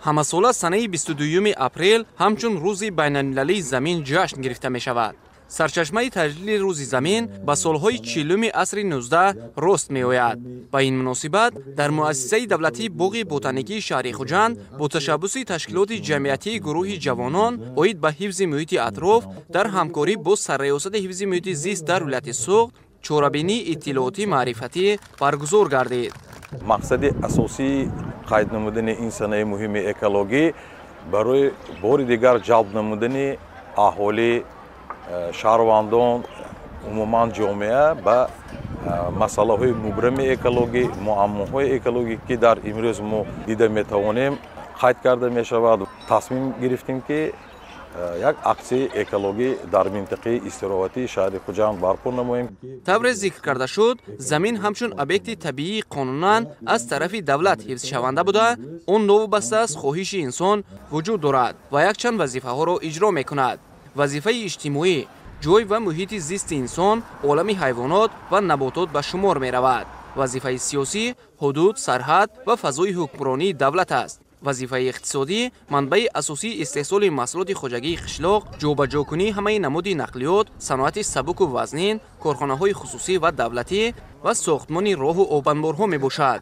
Ҳамасола санаи 22 апрел ҳамчун рӯзи байналмилалии замин ҷашн гирифта мешавад. Сарчашмаи таҷлили рӯзи замин ба солҳои 40-уми асри 19 рост меояд. Ба ин муносибат дар муассисаи давлатии боғи ботаникии шаҳри Хуҷанд бо ташаббуси ташкилоти ҷамъиятии гурӯҳи ҷавонон оид ба ҳифзи муҳити атроф дар ҳамкорӣ бо сарриёсати ҳифзи муҳити зист дар вилояти Суғд чорабинии иттилоотӣ маърифатӣ баргузор гардид. Мақсади асосии қайд намудани ин санаи муҳими экологӣ барои бори дигар ҷалб намудани аҳолӣ, шаҳрвандон, умуман ҷомеа ба масъалаҳои мубрами экологӣ, муаммоҳои экологӣ, ки дар имрӯз мо дида метавонем, қайд карда мешавад. Тасмим гирифтем, ки як аксияи экологӣ дар минтақаи истироҳатии шаҳри Хуҷанд барпо намоем. Тавре зикр карда шуд, замин ҳамчун объекти табиии қонунан аз тарафи давлат ҳифзшаванда буда, он новобаста аз хоҳиши инсон вуҷуд дорад ва якчанд вазифаҳоро иҷро мекунад. Вазифаи иҷтимоӣ, ҷой ва муҳити зисти инсон, олами ҳайвонот ва наботот ба шумор меравад. Вазифаи сиёсӣ ҳудуд, сарҳад ва фазои ҳукмронии давлат аст. Вазифаи иқтисодӣ манбаи асосии истеҳсоли маҳсулоти хоҷагии қишлоқ, ҷобаҷокунии ҳамаи намуди нақлиёт, саноати сабуку вазнин, корхонаҳои хусусӣ ва давлатӣ ва сохтмони роҳу обанборҳо мебошад.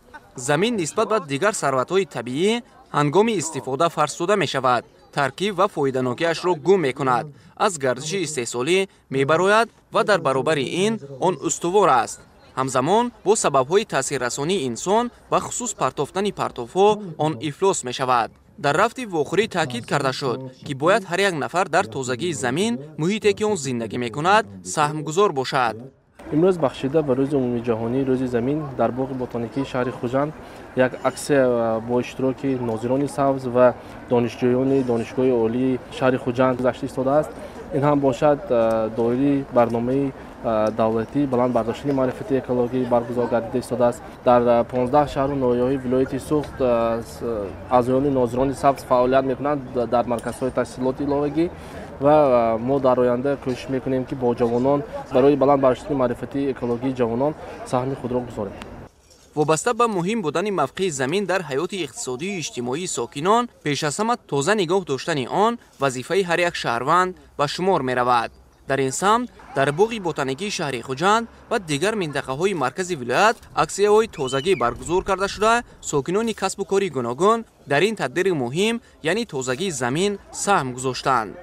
Замин нисбат ба дигар сарватҳои табиӣ ҳангоми истифода фарсуда мешавад, таркиб ва фоиданокиашро гум мекунад, аз гардиши истеҳсолӣ мебарояд ва дар баробари ин он устувор аст. Ҳамзамон бо сабабҳои таъсиррасонии инсон, бахусус партофтани партовҳо, он ифлос мешавад. Дар рафти вохӯрӣ таъкид карда шуд, ки бояд ҳар як нафар дар тозагии замин, муҳите ки он зиндагӣ мекунад, саҳмгузор бошад. Имрӯз бахшида ба рӯзи умумиҷаҳонии рӯзи замин дар боғи ботаникии шаҳри Хуҷанд як аксия бо иштироки нозирони сабз ва донишҷӯёни Донишгоҳи олии шаҳри Хуҷанд гузашта истодааст. Ин ҳам бошад доираи барномаи давлатӣ баланд бардоштани маърифати экологӣ баргузор гардида истодааст. Дар 15 шаҳру ноҳияҳои вилояти Суғд аъзоёни нозирони сабз фаъолият мекунанд дар марказҳои таҳсилоти иловагӣ ва мо дар оянда кӯшиш мекунем, ки бо ҷавонон барои баланд бардоштани маърифати экологии ҷавонон саҳми худро гузорем. Вобаста ба муҳим будани мавқеи замин дар ҳаёти иқтисодию иҷтимоии сокинон, пеш аз ҳама тоза нигоҳ доштани он вазифаи ҳар як шаҳрванд ба шумор меравад. Дар ин самт дар боғи ботаникии шаҳри Хуҷанд ва дигар минтақаҳои маркази вилоят аксияҳои тозагӣ баргузор карда шуда, сокинони касбу кори гуногун дар ин тадбири муҳим, яъне тозагии замин, саҳм гузоштанд.